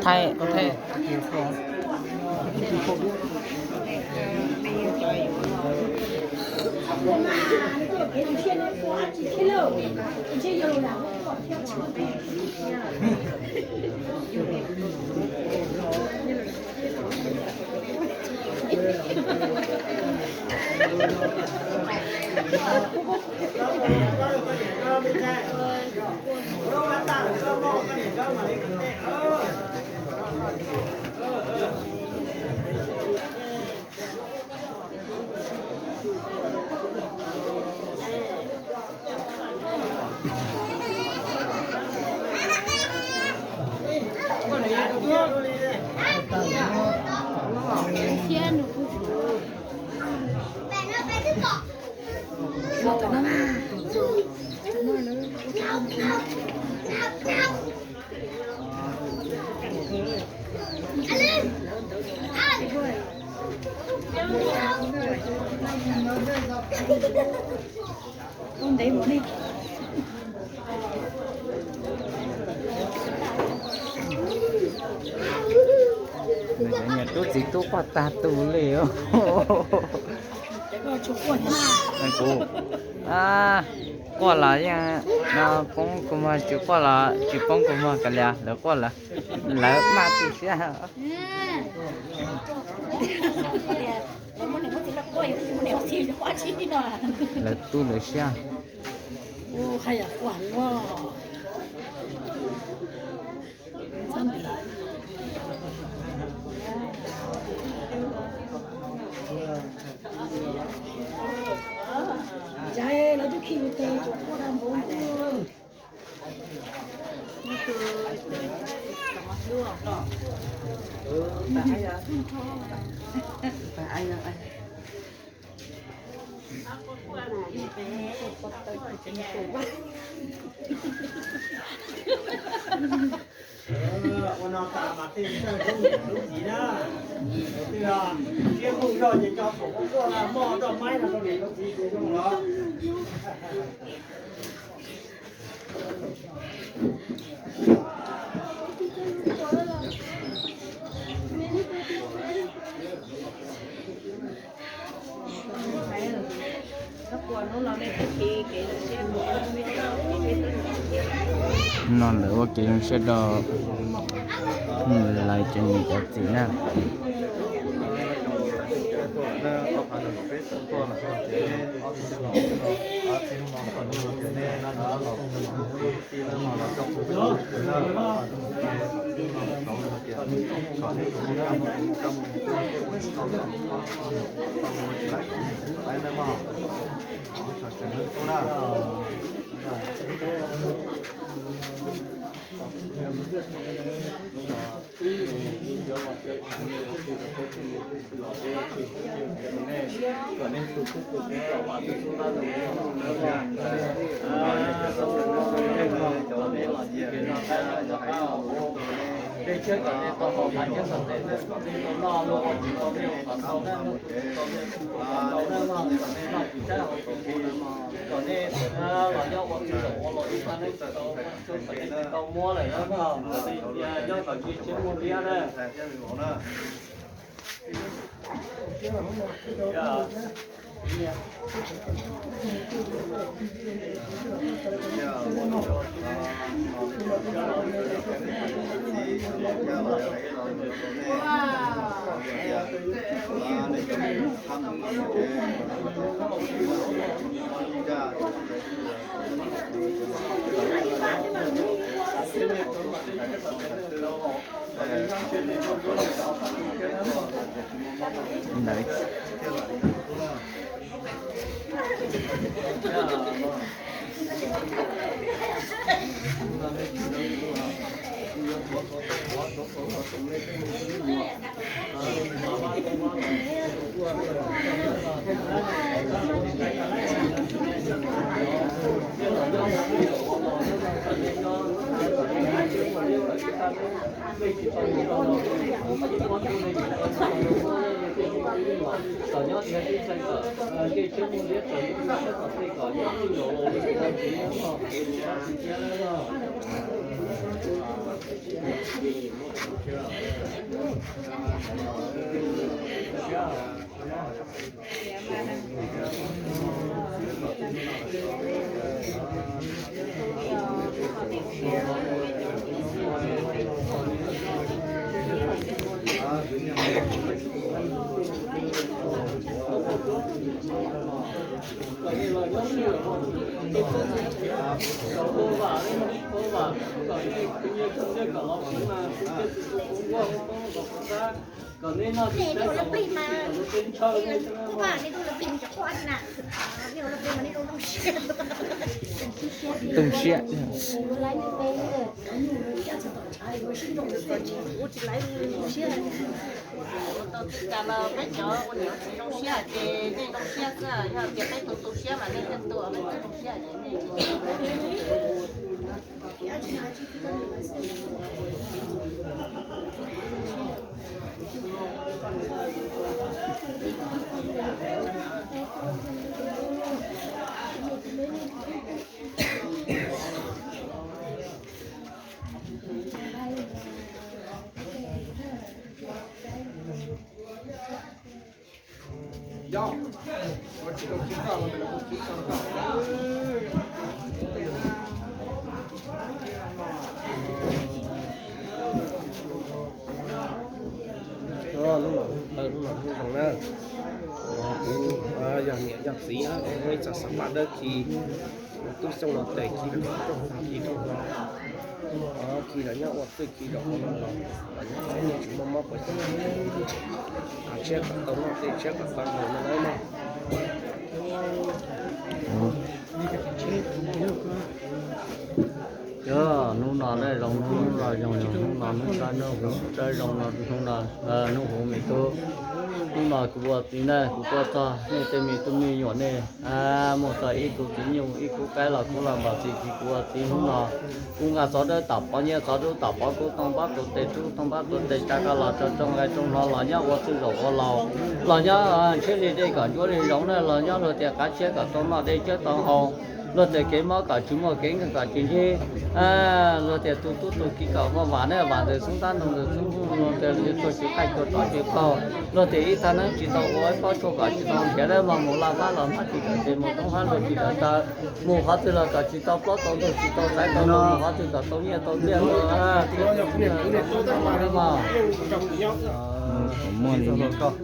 Hais, Nws cov niag tub txiv tub quaj tag tus li. Kuv, a, quaj los yeej no poob kua muag, tsis quaj los tsis poob kua muag, kav liam lawv quaj lawv, lawv maj tu siab. Lawv tu lawv siab. Ua no tas mas tej lub txiv na, siab ntuj zog ces cov phoom quaj quaj na, moj roj maib no rau niam rau txiv ces zoo los. No lawv ua kev zoo siab rau lawv cov niam cov txiv na. Too siab. Ua tsis tas los peb cov ua niam txiv zoo siab ces nej zoo siab xwb, yog tias peb tus tu siab mas nej yeej tu, peb tsis zoo siab ces nej Lub no, lub no zoo na. Kuv yog niam yog txiv, muaj ib txoj xav paj dawb khi, tub xyooj no tes khi, khi rooj hno, khi los nyob ua txwj khi zaum no los, los nyob tsis muaj mob puas tsuaj, tshiab kom tau noj tej, tshiab kom tau haus no na. Yog hnub no nej zoo, hnub no zoo, yog hnub no hnub sab hnub huv sab zoo no, hnub no hnub huv me tub. Hnub no kuv ua txiv na, kuv tuaj txog nej tej me tub me nyuam nej muaj txog ib tug txiv nyuj ib khub qaib los kuv los npam txiv, kuv ua txiv hnub no kuv nqa xov dawb tom pov, nyiaj xov dub tom pov, kuv tau npab kuv tes, rub tau npab kuv tes, tsa koj los rau rooj nqaij rooj hno los nyob ua txwj zaum ua laus, los nyob ntshiab li dej kom ncuab li zoov na, los nyob luag tias qab tshiab kom tau noj, dej tshiab tau haus, luag tias kev mob kom tsis muaj, kev nkeeg kom tsis ntsib, luag tias tu tub tu kiv kom muaj vam na, vam ntawm xub ntab, nroo ntawm xub nkuj, luag tias tsuag tsis qaij, tsuag tsov tsis qaug, luag tias ib thaj neeb tsis tau ua, ib pob tshuaj kom tsis tau nrhiav, dawb mog mus laj fab los hmab tsis dawm tes, mus toob hab luag tsis dawm taw, mus qhov twg los kom tsis tau plaub tau ntug, tsis tau xaiv tau ntoo, mus qhov twg kom tau nyiaj tau txiaj. Muaj li koj,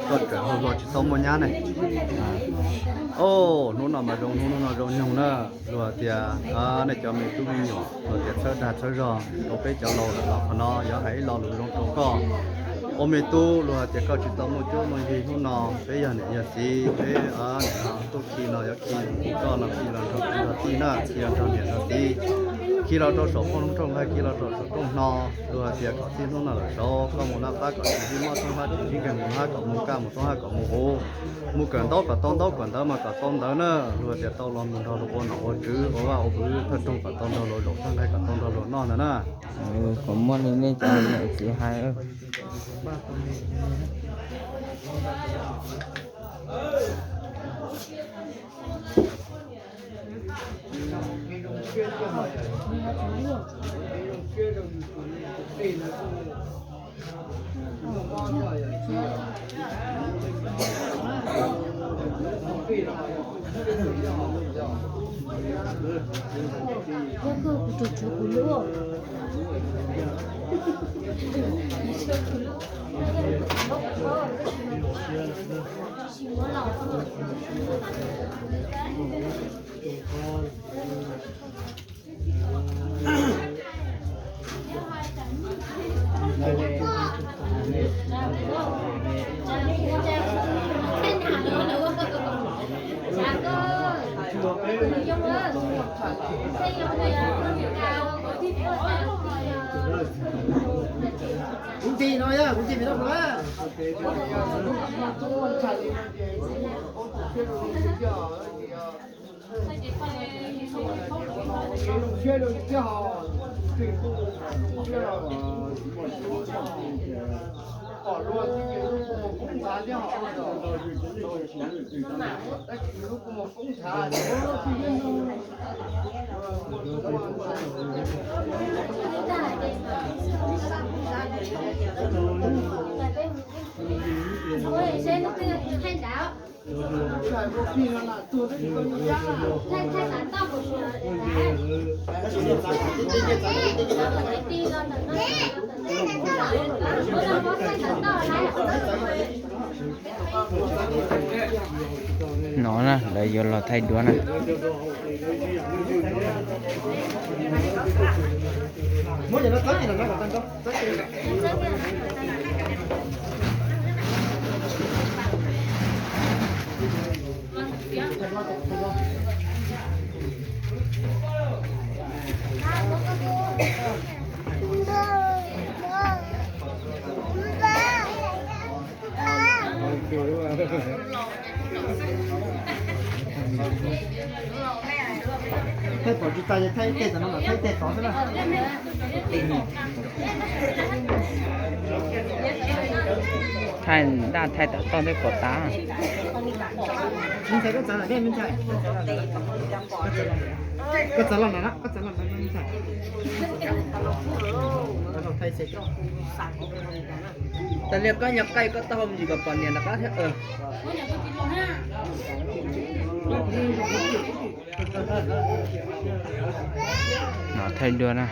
koj tseem hluas hluas tsis tau muaj nyab ne. Hnub no mas zoo, hnub no zoo nyoog na. Luag tias nej cov me tub me nyuam luag tias txhawb dag txhawb zog rau peb cov laus lawm los qhov no yuav hais ib lo lus zoo rau koj. Ua me tub luag tias koj tsis tau muaj cuab muaj yig, hnub no peb yog niam yog txiv, peb tuaj khi no yuav khi koj no khi los nrog kwv nrog tij na, khi los nrog niam nrog txiv, khi los rau saum rooj nqaij, khi los rau saum rooj hno. Luag tias kom txij hnub no lawm saud koj mus laj fab kom tsis ntsib mob toob hab, tsis ntsib nkeeg mus hab, kom mus kaj mus toob hab, kom mus huv, mus kawm ntaub kom tau ntaub, kawm ntawv mas kom tau ntawv na. Luag tias tau los mus nrog luag ua nom ua tswv, ua vaj ua vwv thawj rooj kom tau nrog luag zaum, thawj nqaij kom tau nrog luag noj ntawd na. Kom muaj li nej cov niam txiv hais. Kuv tig no, kuv tig pem no puas na? No na, lawv yuav los thaij duab na. Thaij pom tsis tas ces thaij ib teg tom no, thaij ib teg tod xwb na. Thaij daj thaij tom toj twb pom tas. Me ntxhais, koj txav lawm, me ntxhais. Koj txav los na, koj txav los na, me ntxhais. Tas li koj nyob qab koj taub hau ntsis kom pom niam rov qab thiab. No thaij dua na.